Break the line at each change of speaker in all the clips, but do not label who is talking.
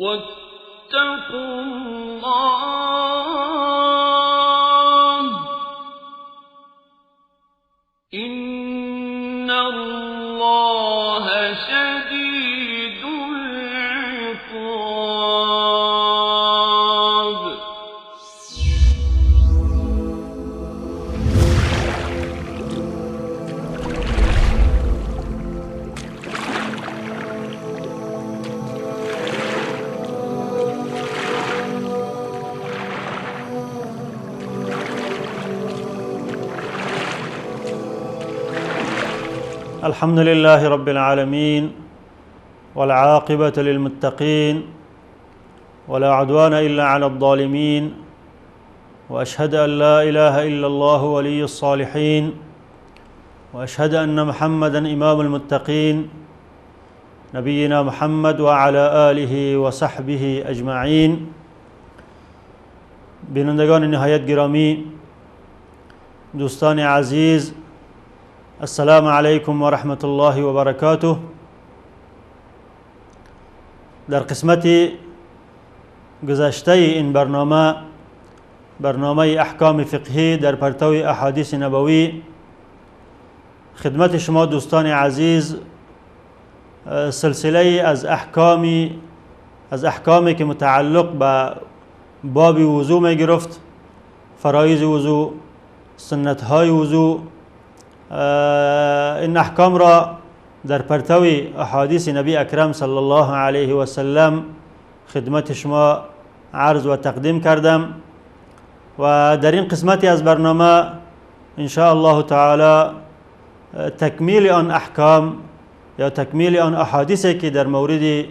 واتقوا الله إن الله شديد العقاب.
الحمد لله رب العالمين، والعاقبة للمتقين، ولا عدوان إلا على الظالمين، وأشهد أن لا إله إلا الله ولي الصالحين، وأشهد أن محمدا إمام المتقين، نبينا محمد وعلى آله وصحبه أجمعين. بینندگان نهایت گرامی، دوستان عزیز، السلام علیکم و رحمت الله و برکاته. در قسمت گذشته این برنامه، برنامه احکام فقهی در پرتو احادیث نبوی، خدمت شما دوستان عزیز سلسله از احکامی که متعلق به باب وضو می گرفت، فرایض وضو، سنت های وضو، این احکام را در پرتو احادیث نبی اکرم صلی الله علیه و سلم خدمت شما عرض و تقدیم کردم. و در این قسمتی از برنامه ان شاء الله تعالی تکمیل آن احکام یا تکمیل آن احادیثی که در مورد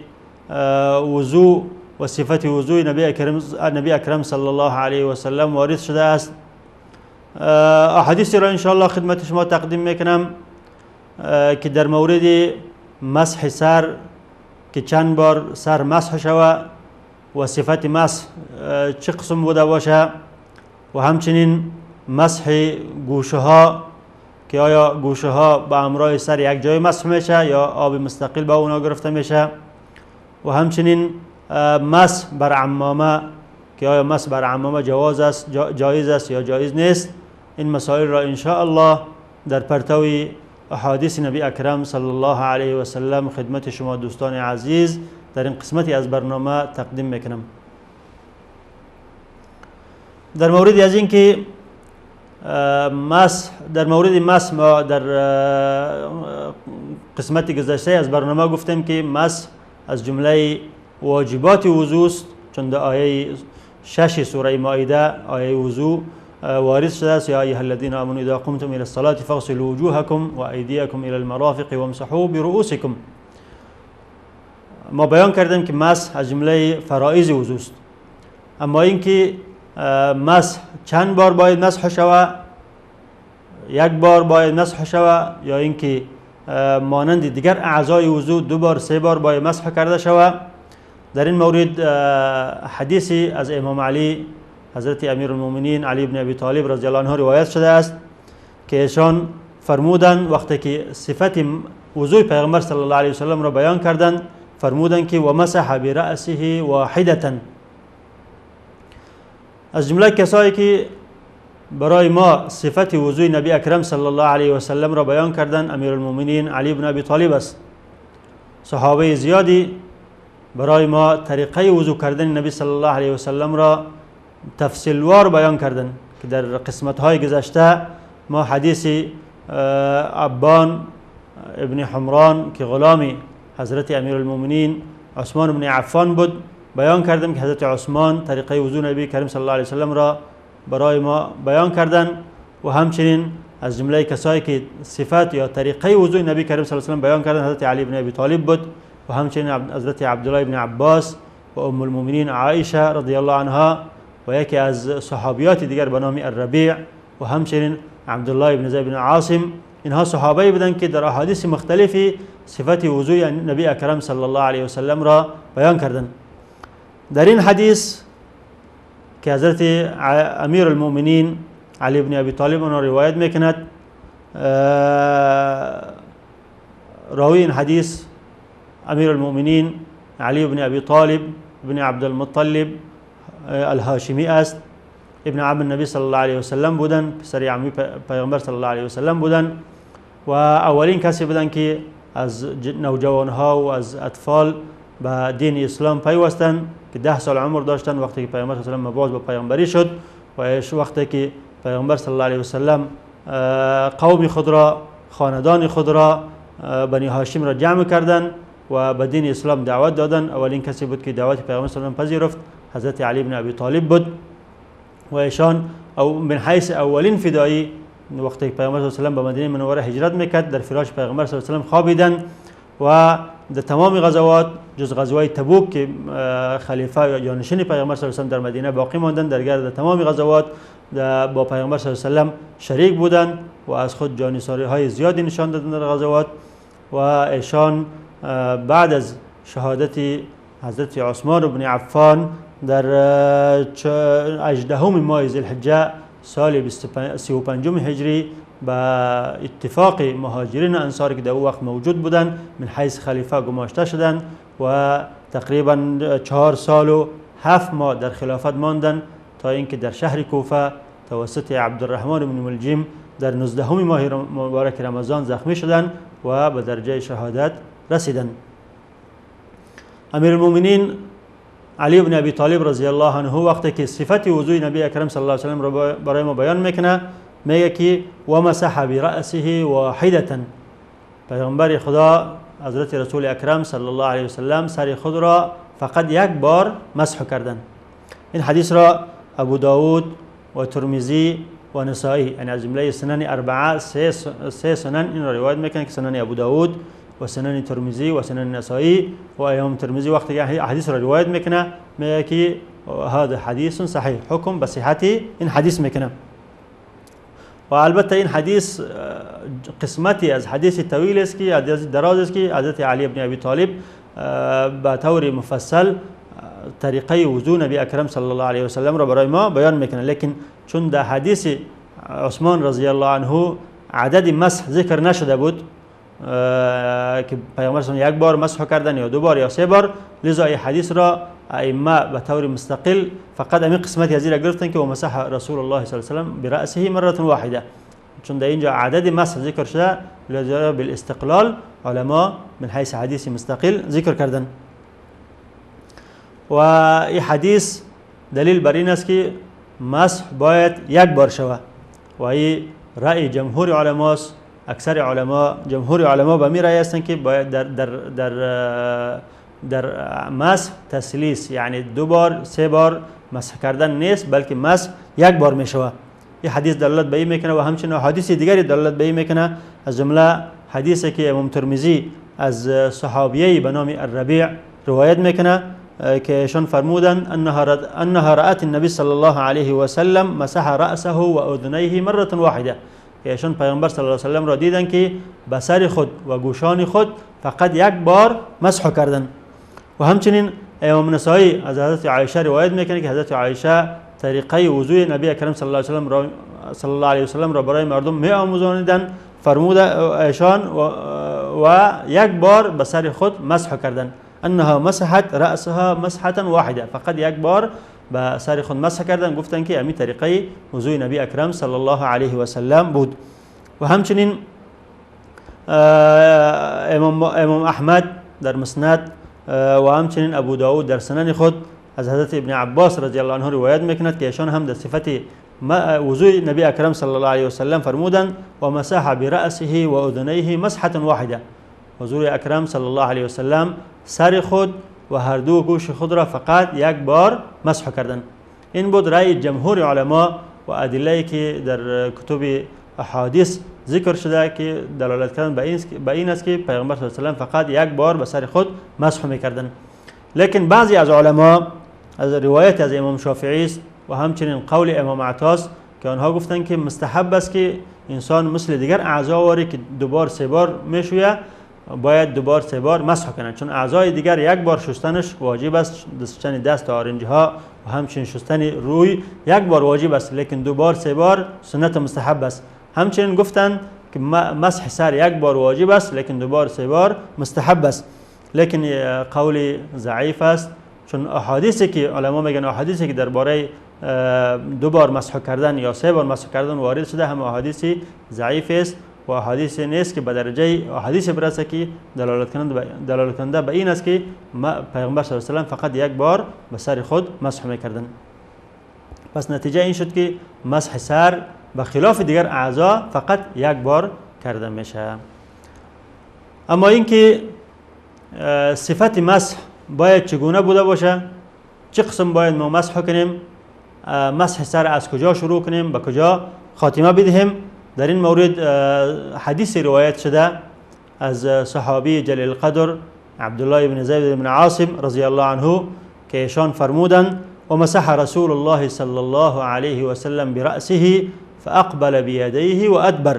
وضو و صفت وضوء نبی اکرم صلی الله علیه و سلم وارد شده است، احادیثی را انشاءالله خدمت شما تقدیم میکنم که در مورد مسح سر که چند بار سر مسح شوه و صفت مسح چه قسم بوده باشه، و همچنین مسح گوشه ها که آیا گوشه ها به همراه سر یک جای مسح میشه یا آب مستقل به اونا گرفته میشه، و همچنین مسح بر عمامه که آیا مسح بر عمامه جواز است، جایز است یا جایز نیست. این مسائل را انشاءالله در پرتو احادیث نبی اکرم صلی الله علیه و سلم خدمت شما دوستان عزیز در این قسمتی از برنامه تقدیم میکنم. در مورد از اینکه مسح، در مورد مسح ما در قسمت گذشته از برنامه گفتیم که مسح از جمله واجبات وضو است، چون در آیه 6 سوره مائده آیه وضو وارد شده است: یا ایها الذین آمنوا اذا قمتم الى الصلاة فاغسلوا وجوهکم و ایدیکم الى المرافق وامسحوا برؤوسکم. ما بیان کردیم که مسح از جمله فرائض وضو است، اما اینکه مسح چند بار باید مسح شود، یک بار باید مسح شود یا اینکه مانند دیگر اعضای وضو دو بار سه بار باید مسح کرده شود، در این مورد حدیثی از امام علی حضرت امیرالمومنین علی بن ابی طالب رضی الله عنه روایت شده است که ایشان فرمودند وقتی که صفت وضوء پیغمبر صلی الله علیه وسلم را بیان کردند، فرمودند که و مسح برأسه واحدة. از جمله کسایی که برای ما صفت وضوء نبی اکرم صلی الله علیه وسلم را بیان کردند امیرالمومنین علی بن ابی طالب است. صحابه زیادی برای ما طریقه وضو کردن نبی صلی الله علیه وسلم را تفصیلوار بیان کردند که در قسمت های گذشته ما حدیث عبان ابن حمران که غلام حضرت امیرالمومنین عثمان بن عفان بود بیان کردیم که حضرت عثمان طریقه وضو نبی کریم صلی الله علیه وسلم را برای ما بیان کردند، و همچنین از جمله کسایی که صفت یا طریقه وضوء نبی کریم صلی الله علیه وسلم بیان کردند حضرت علی بن ابی طالب بود، و همچنین حضرت عبدالله بن عباس و ام المؤمنین عایشه رضی الله عنها و یکی از صحابیات دیگر به نام الربیع و همچنین عبدالله بن زید بن عاصم. اینها صحابه بودند که در احادیث مختلفی صفت وضوء نبی اکرم صلی الله علیه وسلم را بیان کردند. در این حدیث که حضرت امیر المؤمنین علی بن ابی طالب آن را روایت میکند، راوی این حدیث امیر المؤمنین علی بن ابی طالب بن عبدالمطلب الهاشمی است. ابن عم النبی صلی الله علیه و سلم بودند، پسر عمی پیغمبر صلی الله علیه و سلم بودند و اولین کسی بودند که از نوجوانها و از اطفال به دین اسلام پیوستند که 10 سال عمر داشتند وقتی که پیغمبر صلی الله علیه و سلم مبعوث به پیغمبری شد و وقتی که پیغمبر صلی الله علیه و سلم قوم خود را، خاندان خود را، بنی هاشم را جمع کردند و به دین اسلام دعوت دادند. اولین کسی بود که دعوت پیغمبر صلی الله علیه و سلم پذیرفت حضرت علی بن ابی طالب بود و ایشان او من حیث اولین فدایی وقتی پیغمبر صلی الله علیه و سلم به مدینه منوره هجرت میکرد در فراش پیغمبر صلی الله علیه و سلم خوابیدند و در تمام غزوات جز غزوه تبوک که خلیفه یا جانشین پیغمبر صلی الله علیه و سلم در مدینه باقی ماندند، در گرد تمام غزوات با پیغمبر صلی الله علیه و سلم شریک بودند و از خود جانثاری های زیادی نشان دادند در غزوات. و ایشان بعد از شهادت حضرت عثمان بن عفان در 18 ماه ذی الحجه سال 35 هجری به اتفاق مهاجرین و انصار که در او وقت موجود بودند من حیث خلیفه گماشته شدند و تقریبا 4 سال و 7 ماه در خلافت ماندند تا اینکه در شهر کوفه توسط عبدالرحمن بن ملجم در 19 ماه مبارک رمضان زخمی شدند و به درجه شهادت رسیدند. امیرالمؤمنین علی بن ابی طالب رضی الله عنه وقتی که صفت وضوع نبی اکرم صلی الله علیه و سلم را برای ما بیان میکنه میگه که و مسح برأسه واحدة، پیغمبر خدا حضرت رسول اکرم صلی الله علیه و سلم سر خود را فقط یک بار مسح کردند. این حدیث را ابو داود و ترمذی و نسائی، یعنی از جمله سنن اربعه سه سنن این را روایت میکنه که سنن ابو داود و سنن ترمذی و سنن نسائی و امام ترمذی وقتی که حدیث را روایت میکنه میگه که هذا حدیث صحیح، حکم به صحت این حدیث میکنه. و البته این حدیث قسمتی از حدیث طویل است که حدیث دراز است که حضرت علی بن ابی طالب به طور مفصل طریقه وضوع نبی اکرم صلی الله علیه و سلم را برای ما بیان میکنه، لیکن چون در حدیث عثمان رضی الله عنه عدد مسح ذکر نشده بود که پیغمبر صلی یک بار مسح کردن یا 2 بار یا 3 بار، لذا این حدیث را ائمه به طور مستقل فقط همین قسمتی از این را گرفتن که و مسح رسول الله صلی الله علیه و سلم برأسه مره واحده، چون در اینجا عدد مسح ذکر شده لذا بالاستقلال علما من حیث حدیث مستقل ذکر کردن. و این حدیث دلیل بر این است که مسح باید یک بار شود و این رأی جمهور علماست. اکثر علما، جمهور علما به می رأی هستند که باید در در در در مسح تسلیس، یعنی 2 بار 3 بار مسح کردن نیست، بلکه مسح یک بار می شود. این حدیث دلالت به این میکنه و همچنین حدیث دیگری دلالت به این میکنه، از جمله حدیثی که امام ترمذی از صحابیه به نام الربیع روایت میکنه که ایشان فرمودند انها رأت النبی صلی الله علیه و سلم مسح رأسه و اذنیه مره واحده، که ایشان پیامبر صلی الله علیه و سلم را دیدند که به سر خود و گوشان خود فقط یک بار مسح کردند. و همچنین امام نسائی از حضرت عایشه روایت میکنه که حضرت عایشه طریقه وضوع نبی اکرم صلی الله علیه و سلم را برای مردم می آموزانیدند، فرمود ایشان و یک بار به سر خود مسح کردند، انها مسحت رأسها مسحة واحده، فقط یک بار به سر خود مسح کردن، گفتند که همین طریقه وضوع نبی اکرم صلی الله علیه و سلم بود. و همچنین امام احمد در مسند و همچنین ابو داود در سنن خود از حضرت ابن عباس رضی الله عنه روایت میکند که ایشان هم در صفت وضوع نبی اکرم صلی الله علیه و سلم فرمودند و مسح برأسه و اذنیه مسحة واحده، حضور اکرم صلی الله علیه و سلم سر خود و هر دو گوش خود را فقط یک بار مسح کردند. این بود رأی جمهور علما و ادله که در کتب احادیث ذکر شده که دلالت کردن به این است که پیغمبر صلی الله علیه و سلم فقط یک بار به سر خود مسح میکردند. لیکن بعضی از علما از روایت از امام شافعی است و همچنین قول امام عطاس که آنها گفتند که مستحب است که انسان مثل دیگر اعضا واری که 2 بار 3 بار میشویه باید 2 بار 3 بار مسح کنند، چون اعضای دیگر یک بار شستنش واجب است، شستن دست و آرنج ها و همچنین شستن روی یک بار واجب است، لیکن 2 بار 3 بار سنت مستحب است. همچنین گفتند که مسح سر یک بار واجب است، لیکن 2 بار 3 بار مستحب است، لیکن قول ضعیف است. چون احادیثی که علما میگن احادیثی که درباره دو بار مسح کردن یا سه بار مسح کردن وارد شده هم احادیثی ضعیف است و احادیث نیست که به درجه احادیث برسه که دلالت کننده به این است که پیغمبر صلی الله علیه و سلم فقط یک بار به سر خود مسح میکردن. پس نتیجه این شد که مسح سر به خلاف دیگر اعضا فقط یک بار کرده میشه. اما اینکه صفت مسح باید چگونه بوده باشه، چه قسم باید ما مسح کنیم، مسح سر از کجا شروع کنیم به کجا خاتمه بدهیم، در این مورد حدیث روایت شده از صحابی جلیل القدر عبدالله بن زید بن عاصم رضی الله عنه که ایشان فرمودند ومسح رسول الله صلى الله عليه وسلم برأسه فأقبل بيديه وأدبر.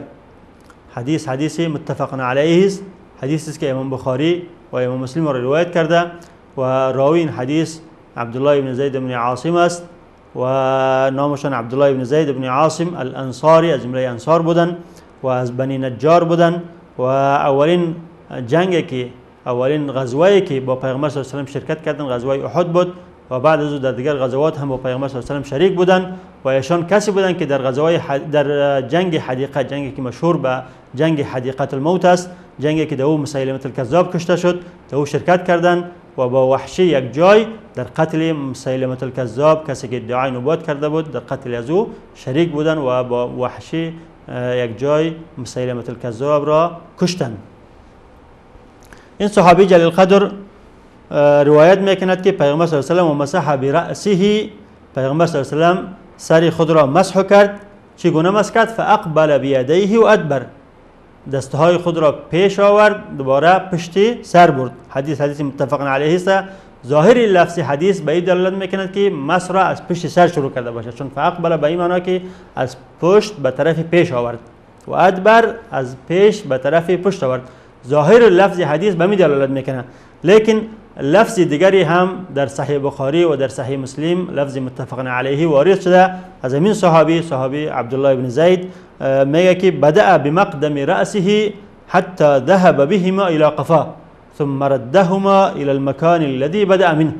حدیث متفق علیه است، حدیث است که امام بخاری و امام مسلم را روایت کرده و راوی این حدیث عبدالله بن زید بن عاصم است و نامشان عبدالله بن زید بن عاصم الانصاری، از جمله انصار بودن و از بنی نجار بودن و اولین جنگ که اولین غزوه‌ای که با پیغمبر صلی الله علیه و سلم شرکت کردن غزوه احد بود و بعد از او در دیگر غزوات هم با پیغمبر صلی الله علیه و سلم شریک بودن و ایشان کسی بودند که در غزوه در جنگ حدیقه، جنگی که مشهور به جنگ حدیقه الموت است، جنگی که در او مسیلمه الکذاب کشته شد، در او شرکت کردند و با وحشی یک جای در قتل مسیلمه الکذاب، کسی که ادعای نبوت کرده بود، در قتل از او شریک بودند و با وحشی یک جای مسیلمه الکذاب را کشتند. این صحابی جلیل قدر روایت میکند که پیغمبر صلی الله علیه و سلم و مسح برأسه، پیغمبر صلی الله علیه و سلم سر خود را مسح کرد. چگونه مسح کرد؟ فاقبل بیدیه و ادبر، دستهای خود را پیش آورد دوباره پشت سر برد. حدیث متفق علیه است. ظاهر لفظ حدیث به این دلالت میکند که مسح را از پشت سر شروع کرده باشد، چون فاقبل به این معنا که از پشت به طرف پیش آورد و ادبر از پیش به طرف پشت آورد. ظاهر لفظ حدیث به این دلالت میکنه، لیکن لفظ دیگری هم در صحیح بخاری و در صحیح مسلم لفظ متفق علیه وارد شده از همین صحابی عبدالله بن زید میگه که بدأ بمقدم رأسه حتى ذهب بهما الى قفا ثم ردهما الى المكان الذي بدأ منه.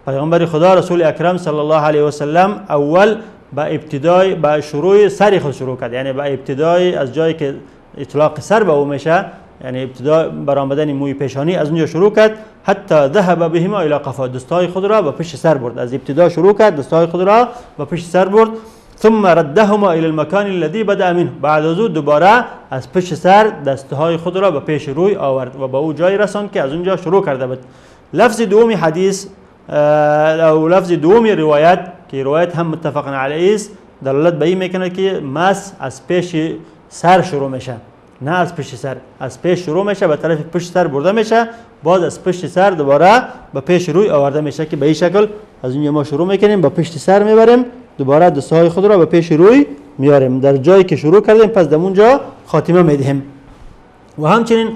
پیغمبر خدا رسول اکرم صلی الله علیه و سلم اول با ابتدای با شروع سر خود شروع کرد، یعنی با ابتدای از جایی که اطلاق سر به او میشه، یعنی ابتدا برآمدن موی پیشانی از اونجا شروع کرد، حتی ذهب بهما الى قفا، دستای خود را به پشت سر برد، از ابتدا شروع کرد دستای خود را به پشت سر برد. ثم ردهما الى المكان الذي بدأ منه، بعد از او دوباره از پشت سر دستهای خود را به پیش روی آورد و به او جای رساند که از اونجا شروع کرده بود. لفظ دوم حدیث او لفظ دوم روایت که روایت هم متفق علیه است دلالت به این میکنه که مس از پیش سر شروع میشه، نه از پشت سر، از پیش شروع میشه به طرف پشت سر برده میشه، باز از پشت سر دوباره به پیش روی آورده میشه که به این شکل از اینجا ما شروع میکنیم به پشت سر میبریم، دوباره دستهای خود را به پیش روی میاریم، در جایی که شروع کردیم پس در اونجا خاتمه میدهیم. و همچنین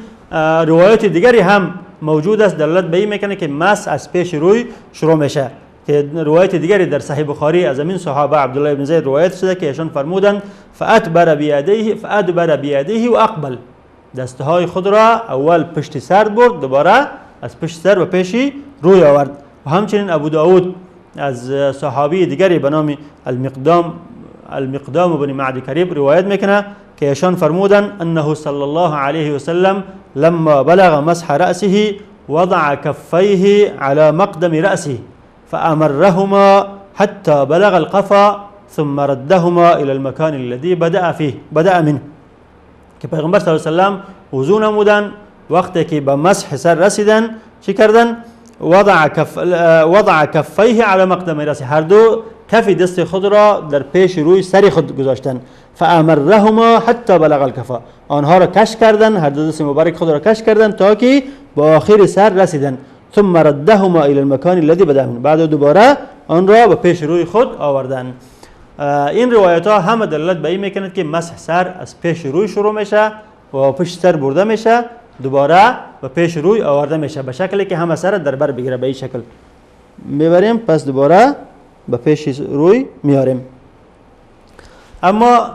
روایت دیگری هم موجود است دلالت به این میکنه که مس از پیش روی شروع میشه، که روایت دیگری در صحیح بخاری از امین صحابه عبدالله بن زید روایت شده که ایشان فرمودند فادبر بیدیه فادبر بیدیه و اقبل، دستهای خود را اول پشت سر برد دوباره از پشت سر به پیش روی آورد. و همچنین ابو داود از صحابی دیگری به نام المقدام بن معدی کریب روایت میکنه که ایشان فرمودند انه صلی الله علیه و سلم لما بلغ مسح رأسه وضع كفيه على مقدم رأسه فأمرهما حتى بلغ القفا ثم ردهما إلى المكان الذي بدأ فيه بدأ منه. که پیغمبر صلی الله علیه و سلم وضو نمودن وقتی که به مسح سر رسیدن چی کردن؟ وضع کفیه علی مقدم رأسه، هر دو کف دست خود را در پیش روی سر خود گذاشتن. فأمرهما حتی بلغ الکفا، آنها را کش کردن، هر دو دست مبارک خود را کش کردن تا که به آخر سر رسیدن. ثم ردهما الى المكان الذي بدأ منه، بعد دوباره آن را به پیش روی خود آوردن. این روایت ها همه دلالت به این میکند که مسح سر از پیش روی شروع میشه و پشت سر برده میشه، دوباره به پیش روی آورده میشه به شکلی که همه سر در بر بگیره. به این شکل میبریم پس دوباره به پیش روی میاریم. اما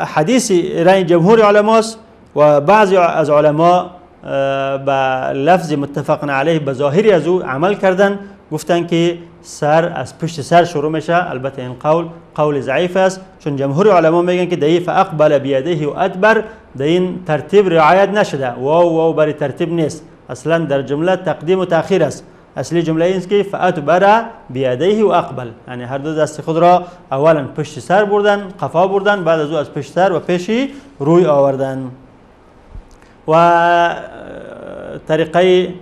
حدیث رأی جمهور علماست و بعضی از علما به لفظ متفق علیه به ظاهری از او عمل کردن گفتن که سر از پشت سر شروع میشه. البته این قول قول ضعیف است، چون جمهور علما میگن که در فاقبل بیده و ادبر در این ترتیب رعایت نشده، واو واو برای ترتیب نیست، اصلا در جمله تقدیم و تأخیر است. اصلی جمله این است که فادبر بیدیه و اقبل، یعنی هر دو دست خود را اولا پشت سر بردن، قفا بردن، بعد از او از پشت سر و پیش روی آوردن. و طریقه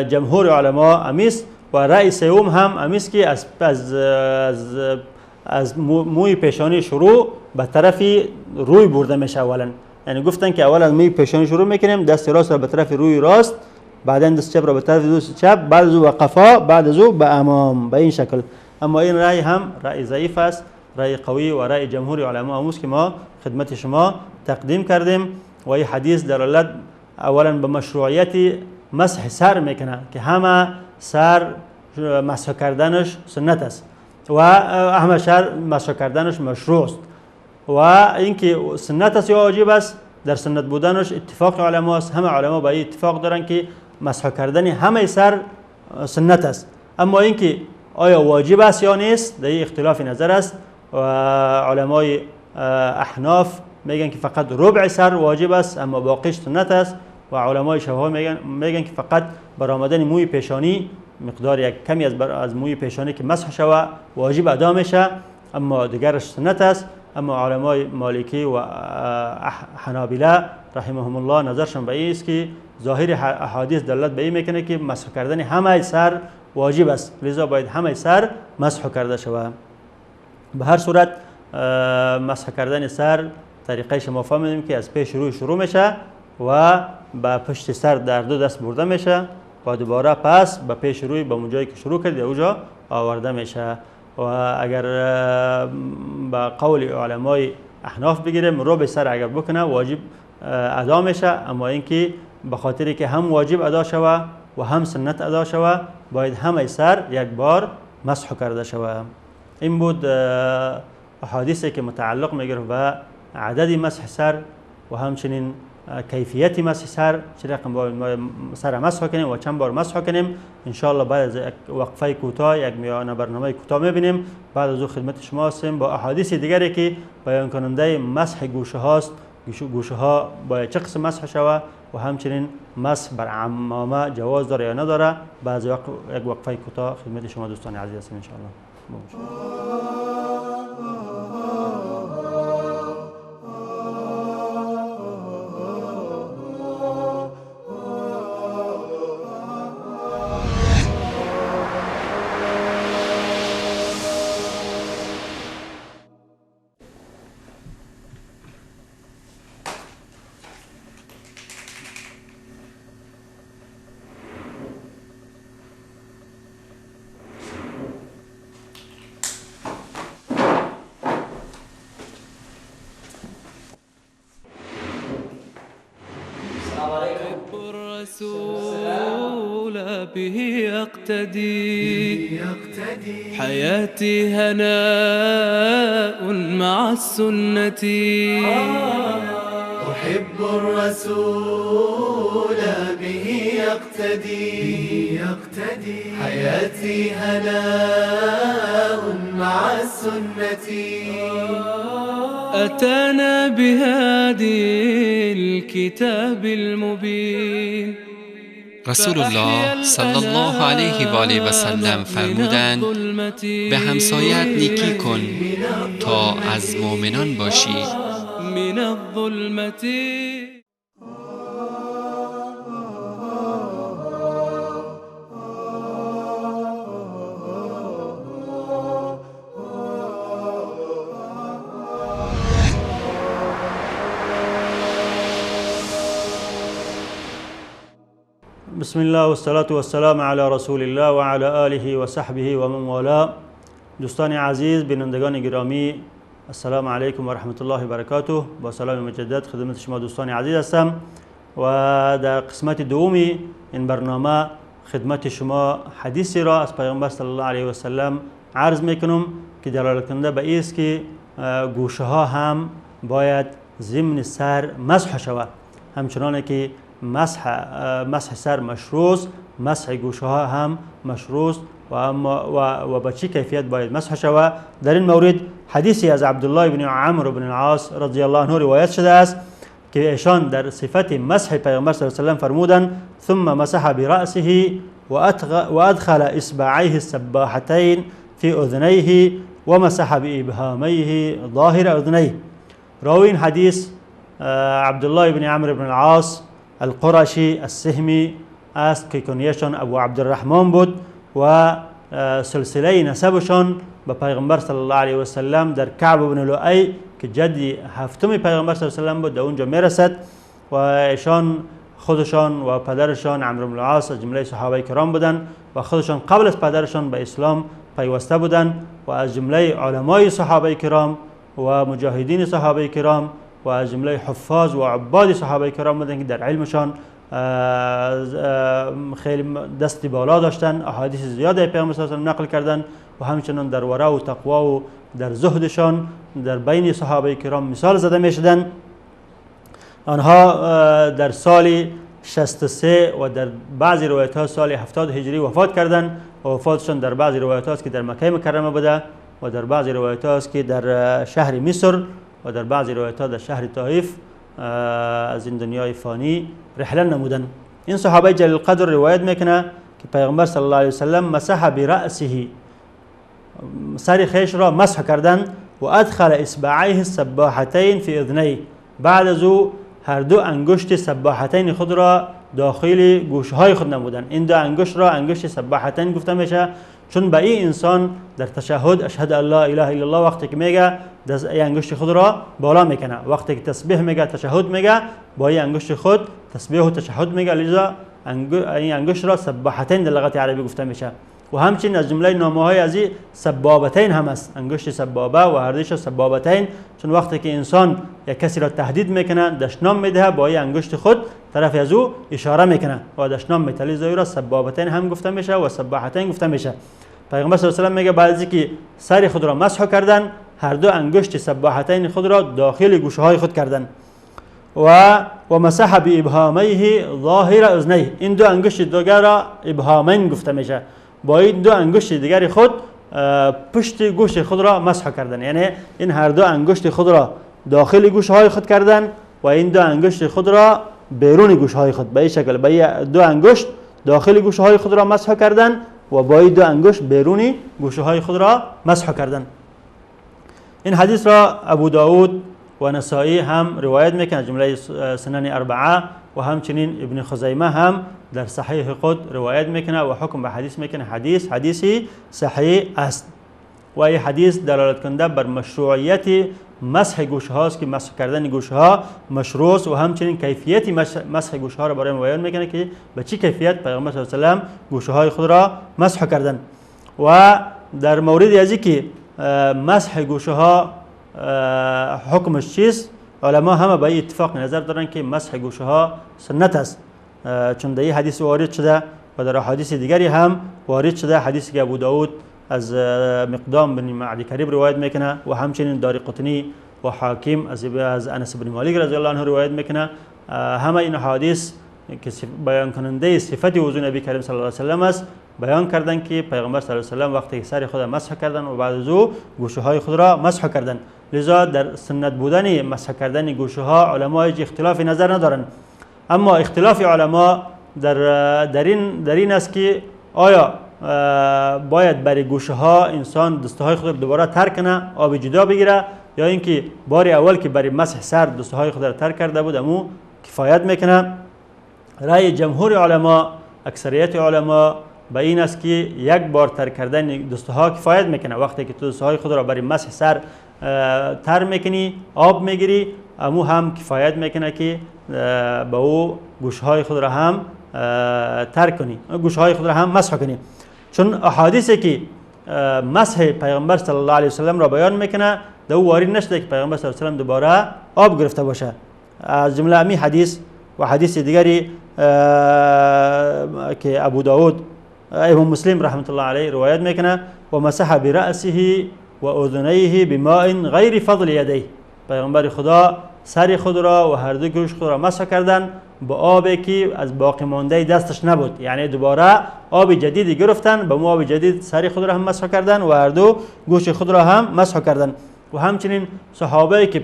جمهور علما امیست و رأی سوم هم امیست که از از از از موی پیشانی شروع به طرف روی برده میشه اولا، یعنی گفتن که اولا موی پیشانی شروع میکنیم، دست راست را به طرف روی راست، بعدا دست چپ را به طرف دست چپ، بعد از او به قفا، بعد از او به امام، به این شکل. اما این رأی هم رأی ضعیف است. رأی قوی و رأی جمهور علما اموز که ما خدمت شما تقدیم کردیم. و این حدیث دلالت اولا به مشروعیت مسح سر میکنه که همه سر مسح کردنش سنت است و همه سر مسح کردنش مشروع است، و اینکه سنت است یا واجب است در سنت بودنش اتفاق علما است. همه علما با این اتفاق دارن که مسح کردن همه سر سنت است. اما اینکه آیا واجب است یا نیست در اختلاف نظر است و علمای احناف میگن که فقط ربع سر واجب است اما باقیش سنت است، و علمای شافعی میگن که فقط برآمدن موی پیشانی، مقدار یک کمی از موی پیشانی که مسح شوه واجب ادا میشه، اما دیگرش سنت است. اما علمای مالکی و حنابله رحمهم الله نظرشان به این است که ظاهر احادیث دلالت به این میکنه که مسح کردن همه سر واجب است، لذا باید همه سر مسح کرده شود. به هر صورت مسح کردن سر طریقه شما فهمیدیم که از پیش روی شروع میشه و به پشت سر در دو دست برده میشه و دوباره پس به پیش روی به اون جایی که شروع کرد اونجا آورده میشه. و اگر به قول علمای احناف بگیریم ربع سر اگر بکنه واجب ادا میشه، اما اینکه به خاطری که هم واجب ادا شوه و هم سنت ادا شوه باید همه سر یک بار مسح کرده شوه. این بود احادیثی که متعلق میگرفت به عدد مسح سر و همچنین کیفیت مسح سر، چه رقم باید سر مسح کنیم و چند بار مسح کنیم. انشاءالله بعد از یک وقفه کوتاه، یک میانه برنامه کوتاه میبینیم، بعد از او خدمت شما هستیم با احادیث دیگری که بیان کننده مسح گوشه هاست، گوشه ها باید چه قسم مسح شوه و همچنین مسح بر عمامه جواز داره یا نداره. بعد از یک وقفه کوتاه خدمت شما دوستان عزیز هستیم انشاءالله.
به يقتدي حياتي هناء مع السنة.
أحب الرسول به يقتدي حياتي هناء مع السنة.
أتانا بهادي الكتاب المبين.
رسول الله صلی الله علیه و آله و سلم فرمودند به همسایت نیکی کن تا از مؤمنان باشی.
بسم الله والصلاة والسلام علی رسول الله و علی آله و صحبه و من والاه. دوستان عزیز، بینندگان گرامی، السلام علیکم و رحمت الله و برکاته. با سلام مجدد خدمت شما دوستان عزیز هستم و در قسمت دومی این برنامه خدمت شما حدیثی را از پیامبر صلی الله علیه و سلم عرض میکنم که دلالت کننده به این است که گوشه ها هم باید ضمن سر مسح شود. همچنان که مسح سر مشروع، مسح گوشه ها هم مشروع، و اما و با چه کیفیت باید مسح شود. در این مورد حدیثی از عبدالله بن عمرو بن العاص رضی الله عنه روایت شده است که ایشان در صفت مسح پیغمبر صلی الله علیه و سلم فرمودند ثم مسح برأسه وأدخل إصبعيه السباحتين في أذنيه ومسح بإبهاميه ظاهر أذنيه. راوی این حدیث عبدالله بن عمرو بن العاص القرشی السهمی است که کنیهشان ابو عبدالرحمن بود و سلسله نسبشان به پیغمبر صلی الله علیه و سلم در کعب بن لؤی که جد هفتم پیغمبر صلی الله علیه و سلم بود در اونجا میرسد و ایشان خودشان و پدرشان عمرو بن العاص از جمله صحابه کرام بودند و خودشان قبل از پدرشان به اسلام پیوسته بودند و از جمله علمای صحابه کرام و مجاهدین صحابه کرام و از جمله حفاظ و عباد صحابه کرام بودند که در علمشان خیلی دست بالا داشتن، احادیث زیاد پیامبر صلی الله علیه و نقل کردند و همچنان در ورع و تقوا و در زهدشان در بین صحابه کرام مثال زده میشدند. آنها در سال 63 و در بعضی روایت ها سال 70 هجری وفات کردند و وفاتشان در بعضی روایت هاست که در مکه مکرمه بوده و در بعضی روایت هاست که در شهر مصر و در بعضی روایت ها در شهر طائف از این دنیای فانی رحله نمودند. این صحابه جلیل القدر روایت میکنه که پیغمبر صلی الله علیه و سلم مسح برأسه، سر خیش را مسح کردند و ادخل اصبعیه السباحتین فی اذنیه، بعد از او هر دو انگشت سباحتین خود را داخل گوشهای خود نمودند. این دو انگشت را انگشت سباحتین گفته میشه چون به این انسان در تشهد اشهد ان لا اله الا الله وقتی که میگه دست این انگشت خود را بالا میکنه، وقتی که تسبیح میگه تشهد میگه با این انگشت خود تسبیح و تشهد میگه، لذا این انگشت را سباحتین در لغت عربی گفته میشه. و همچنین از جمله نامه های از این سبابتین هم است، انگشت سبابه و هر دویش سبابتین، چون وقتی که انسان یک کسی را تهدید میکنه دشنام میده با این انگشت خود طرف از او اشاره میکنه و دشنام میده، لذا را سبابتین هم گفته میشه و سباحتین گفته میشه. پیغمبر صلی الله علیه و سلم میگه بعد از اینکه سر خود را مسح کردن هر دو انگشت سباحتین خود را داخل گوشه های خود کردن و مسح بابهامیه ظاهر اذنیه، این دو انگشت دیگر را ابهامین گفته میشه، با این دو انگشت دیگر خود پشت گوش خود را مسح کردن، یعنی این هر دو انگشت خود را داخل گوش های خود کردن و این دو انگشت خود را بیرون گوش های خود، به این شکل به این دو انگشت داخل گوش های خود را مسح کردن و با این دو انگشت بیرون گوش های خود را مسح کردن. این حدیث را ابو داود و نسائی هم روایت میکنه جمله سنن اربعه و همچنین ابن خزیمه هم در صحیح خود روایت میکنه و حکم به حدیث میکنه حدیث حدیثی صحیح است. و این حدیث دلالت کننده بر مشروعیت مسح گوش هاست که مسح کردن گوش ها مشروع است و همچنین کیفیت مسح گوش ها را برای ما بیان میکنه که به چه کیفیت پیغمبر صلی الله علیه و سلم گوش های خود را مسح کردن. و در مورد از اینکه مسح گوش ها حکمش چیست، علما همه به اتفاق نظر دارن که مسح گوشه ها سنت است، چون در این حدیث وارد شده و در احادیث دیگری هم وارد شده. حدیثی که ابو داود از مقدام بن معدی کریب روایت میکنه و همچنین دارقطنی و حاکم از انس بن مالک رضی الله عنه روایت میکنه، همه این احادیث که بیان کننده صفت وضوء نبی کریم صلی الله علیه و سلم است بیان کردن که پیغمبر صلی الله علیه و سلم وقتی سر خود مسح کردن و بعد از او گوشه های خود را مسح کردن. لذا در سنت بودن مسح کردن گوشه ها علما هیچ اختلاف نظر ندارند، اما اختلاف علما در این است که آیا باید برای گوشه ها انسان دسته های خود را دوباره تر کنه، آب جدا بگیره، یا اینکه بار اول که برای مسح سر دسته های خود را تر کرده بود امو کفایت میکنه. رأی جمهور علما، اکثریت علما به این است که یک بار تر کردن دسته ها کفایت میکنه. وقتی که تو دسته های خود را برای مسح سر تر میکنی، آب میگیری، امو هم کفایت میکنه که به او گوش های خود را هم تر کنی، گوش های خود را هم مسح کنی. چون احادیثی که مسح پیغمبر صلی الله علیه و سلم را بیان میکنه در او وارد نشده که پیغمبر صلی الله علیه و سلم دوباره آب گرفته باشه. از جمله امی حدیث و حدیث دیگری که ابو داود امام مسلم رحمت الله علیه روایت میکنه و مسح برأسه و اذنیه بماء غیر فضل یدیه، پیغمبر خدا سر خود را و هر دو گوش خود را مسح کردن با آبی که از باقی مانده دستش نبود، یعنی دوباره آب جدیدی گرفتن، با مو آب جدید سر خود را هم مسح کردن و هر دو گوش خود را هم مسح کردن. و همچنین صحابه که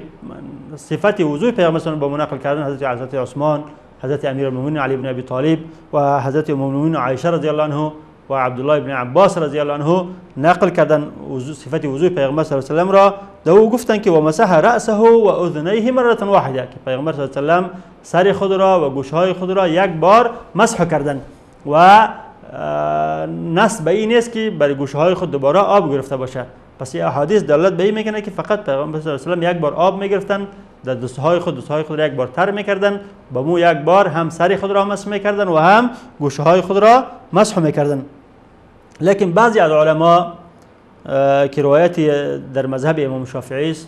صفت وضوء پیغمبر صلی الله علیه و با نقل کردن، حضرت عثمان، حضرت امیرالمومنین علی بن ابی طالب و حضرت ام المؤمنین عایشه رضی الله عنه و عبدالله بن عباس رضی الله عنه نقل کردن صفت وضوء پیغمبر صلی الله علیه و سلم را. دو گفتن که و مسح رأسه و اذنیه مره واحده، که پیغمبر صلی الله علیه و سلم سر خود را و گوشهای خود را یک بار مسح کردن و نص به این نیست که بر گوشهای خود دوباره آب گرفته باشه. پس این احادیث دلالت به این میکنه که فقط پیغمبر صلی الله علیه و سلم یک بار آب میگرفتن در دستهای خود، دستهای خود را یک بار تر میکردن، با مو یک بار هم سر خود را مسح میکردن و هم گوشهای خود را مسح میکردن. لیکن بعضی از علما که روایتی در مذهب امام شافعی است،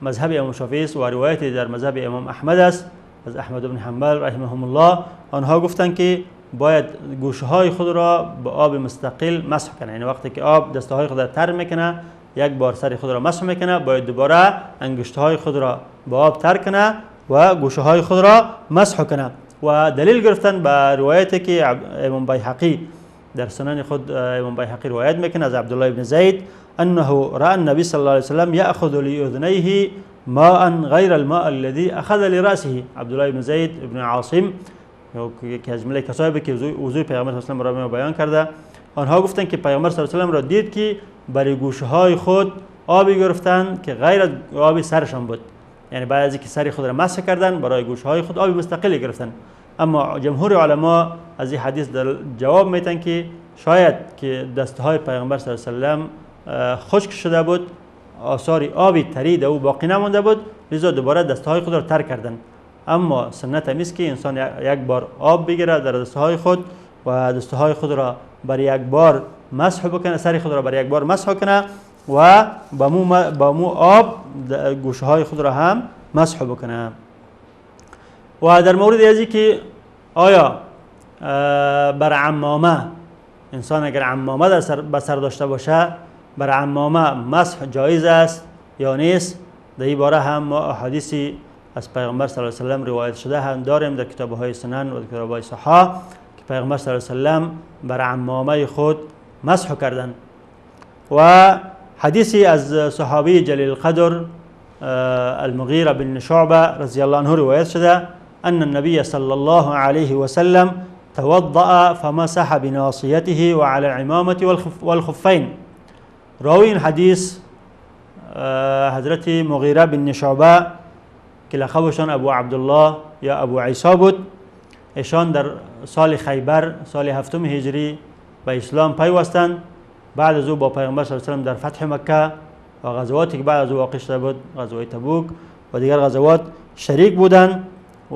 مذهب امام شافعی است و روایتی در مذهب امام احمد است از احمد بن حنبل رحمهم الله، آنها گفتند که باید گوشهای خود را با آب مستقل مسح کنه، یعنی وقتی که آب دستهای خود را تر میکنه یک بار سر خود را مسح میکنه، باید دوباره انگشتهای خود را با آب تر کنه و گوشهای خود را مسح کنه. و دلیل گرفتن به روایتی که امام بیهقی در سنن خود امام بیهقی روایت میکنه از عبدالله بن زید انه رأى النبي صلى الله عليه وسلم يأخذ لأذنيه ماء غير الماء الذي اخذ لرأسه. عبدالله بن زید بن عاصم که از جمله کسایی که وضوء پیغمبر صلی الله علیه و را بیان کرده، آنها گفتند که پیغمبر صلی الله علیه و را دید که برای گوشهای خود آبی گرفتن که غیر از آب سرشان بود، یعنی بعد از اینکه سر خود را مسح کردن برای گوشهای خود آب مستقلی گرفتن. اما جمهور علما از این حدیث در جواب میتن که شاید که دستهای پیغمبر صلی الله علیه و سلم خشک شده بود، آثار آبی تری در او باقی نمانده بود، لذا دوباره دستهای خود را تر کردن. اما سنت همی است که انسان یک بار آب بگیره در دستهای خود و دستهای خود را بر یک بار مسح بکنه، سر خود را بر یک بار مسح کنه و با مو آب گوشهای خود را هم مسح بکنه. و در مورد ازی که آیا بر عمامه انسان اگر عمامه در سر به سر داشته باشه بر عمامه مسح جایز است یا نیست، در این باره هم ما احادیثی از پیغمبر صلی الله علیه و سلم روایت شده هم داریم در کتاب های سنن و کتاب های صحاح که پیغمبر صلی الله علیه و سلم بر عمامه خود مسح کردند. و حدیثی از صحابی جلیل القدر المغیره بن شعبه رضی الله عنه روایت شده أن النبي صلى الله عليه وسلم توضأ فمسح بناصيته وعلى العمامة والخفين. راوی این حدیث حضرت مغیره بن شعبه که لقبشان ابو عبدالله یا ابو عیسی بود، ایشان در سال خیبر سال هفتم هجری به اسلام پیوستند. بعد از او با پیغمبر صلی الله علیه و سلم در فتح مکه و غزواتی که بعد از او واقع شده بود، غزوه تبوک و دیگر غزوات شریک بودند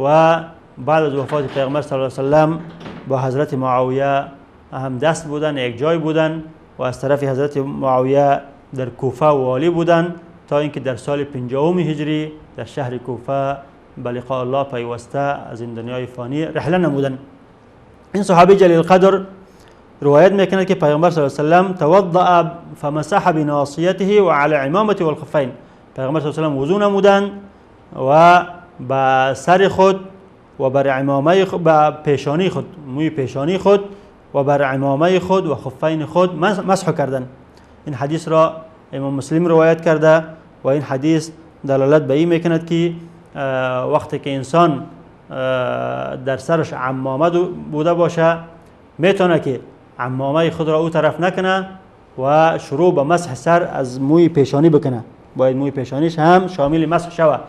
و بعد از وفات پیغمبر صلی الله علیه و سلم با حضرت معاویه هم دست بودند، یک جای بودند و از طرف حضرت معاویه در کوفه والی بودند تا اینکه در سال 50 هجری در شهر کوفه به لقاء الله پیوسته از این دنیای فانی رحله نمودند. این صحابی جلیل القدر روایت میکنه که پیغمبر صلی الله علیه و سلم توضأ فمسح بناصیته و علی عمامته والخفین. پیغمبر صلی الله علیه و سلم وضو نمودند و به سر خود و بر عمامه خود، به پیشانی خود، موی پیشانی خود و بر عمامه خود و خفین خود مسح کردند. این حدیث را امام مسلم روایت کرده و این حدیث دلالت به این میکند که وقتی که انسان در سرش عمامه بوده باشه میتونه که عمامه خود را او طرف نکنه و شروع به مسح سر از موی پیشانی بکنه. باید موی پیشانیش هم شامل مسح شود،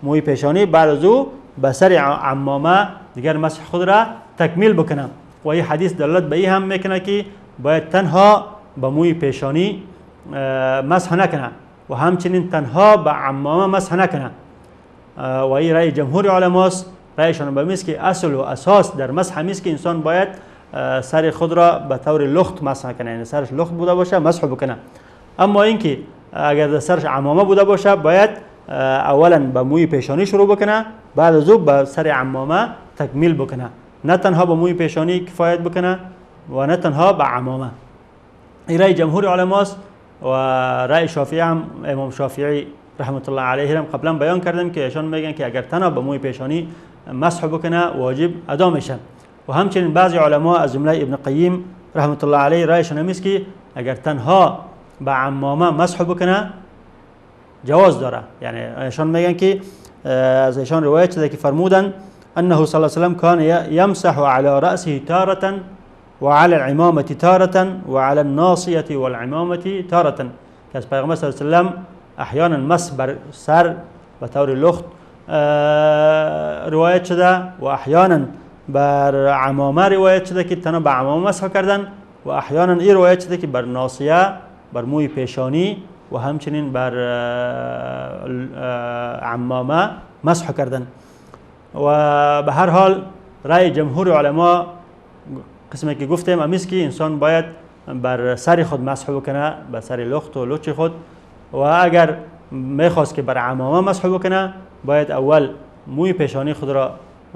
موی پیشانی بعد از او به سر عمامه دیگر مسح خود را تکمیل بکنه. و این حدیث دلالت به این هم میکنه که باید تنها به موی پیشانی مسح نکنه و همچنین تنها به عمامه مسح نکنه. و این رأی جمهور علماست، رأیشان به میست که اصل و اساس در مسح همیست که انسان باید سر خود را به طور لخت مسح کنه، یعنی سرش لخت بوده باشه مسح بکنه. اما اینکه اگر در سرش عمامه بوده باشه باید اولا به موی پیشانی شروع بکنه، بعد از او به سر عمامه تکمیل بکنه، نه تنها به موی پیشانی کفایت بکنه و نه تنها به عمامه. این رأی جمهور علماست و رأی شافعی هم امام شافعی رحمت الله علیه هم قبلا بیان کردم که ایشان میگن که اگر تنها به موی پیشانی مسح بکنه واجب ادا میشه. و همچنین بعضی علما از جمله ابن قیم رحمت الله علیه رایشون هم است که اگر تنها به عمامه مسح بکنه جواز داره. یعنی ایشان میگن که از ایشان روایت شده که فرمودن انه صلی الله علیه وسلم کان یمسح علی رأسه تارة وعلى العمامة تارة وعلى الناصية والعمامة تارة، که از پیغمبر صلی الله علیه وسلم احیانا مسح بر سر به طور لخت روایت شده و احیانا بر عمامه روایت شده که تنها به عمامه مسح کردن و احیانا این روایت شده که بر ناصیه، بر موی پیشانی و همچنین بر عمامه مسح کردن. و به هر حال رأی جمهور علما قسمی که گفتیم امیست که انسان باید بر سر خود مسح بکنه، بر سر لخت و لچ خود، و اگر میخواست که بر عمامه مسح بکنه باید اول موی پیشانی خود را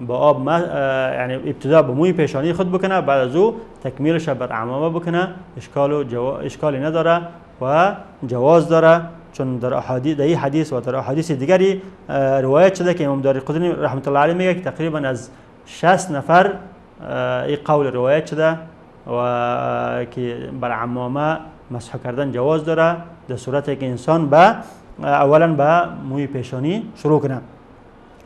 با آب یعنی ابتدا به موی پیشانی خود بکنه، بعد از او تکمیلش بر عمامه بکنه، اشکالی نداره و جواز داره، چون در احادیث در این حدیث و در احادیث دیگری روایت شده که امام دارقطنی رحمت الله علیه میگه که تقریبا از 60 نفر این قول روایت شده و که بر عمامه مسح کردن جواز داره در صورتی که انسان به اولا به موی پیشانی شروع کنه.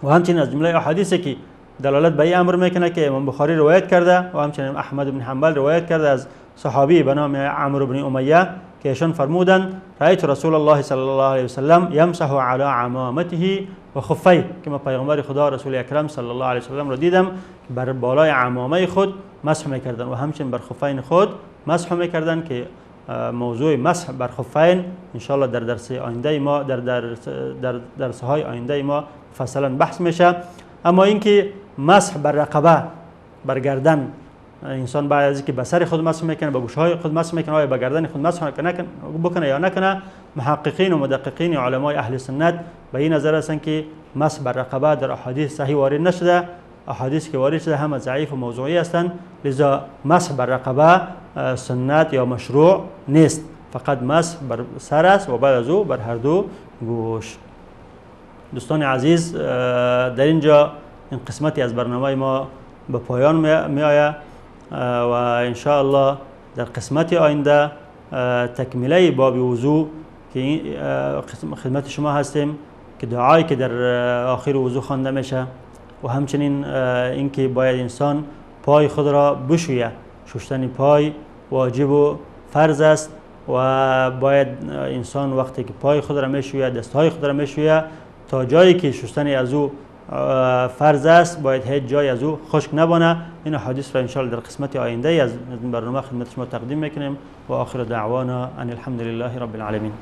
و همچنین از جمله احادیثی که دلالت به این امر میکنه که امام بخاری روایت کرده و همچنین احمد بن حنبل روایت کرده از صحابی به نام عمرو بن امیه که ایشان فرمودند رأیت رسول الله صلی الله علیه وسلم یمسح علی عمامته و خفیه، که ما پیغمبر خدا رسول اکرم صلی الله علیه وسلم را دیدم که بر بالای عمامه خود مسح میکردن و همچنین بر خفین خود مسح میکردن، که موضوع مسح بر خفین انشاءالله در درس آینده ما در درس های آینده ما فصلا بحث میشه. اما اینکه مسح بر رقبه، بر گردن، انسان بعد از اینکه به سر خود مسح میکنه، به گوشهای خود مسح میکنه، آیا به گردن خود مسح بکنه یا نکنه، محققین و مدققین علمای اهل سنت به این نظر هستند که مسح بر رقبه در احادیث صحیح وارد نشده، احادیث که وارد شده همه ضعیف و موضوعی هستند، لذا مسح بر رقبه سنت یا مشروع نیست، فقط مسح بر سر است و بعد از او بر هر دو گوش. دوستان عزیز، در اینجا این قسمتی از برنامه ما به پایان می آید و انشاءالله در قسمت آینده تکمیله باب وضوع که خدمت شما هستیم که دعایی که در آخر وضوع خوانده میشه و همچنین اینکه باید انسان پای خود را بشویه، شستن پای واجب و فرض است و باید انسان وقتی که پای خود را میشوید، دستهای خود را میشوید، تا جایی که شستن از او فرض است باید هیچ جای از او خشک نبانه. این حدیث را انشاءالله در قسمت آینده از برنامه خدمت شما تقدیم میکنیم و آخر دعوانا ان الحمد لله رب العالمین.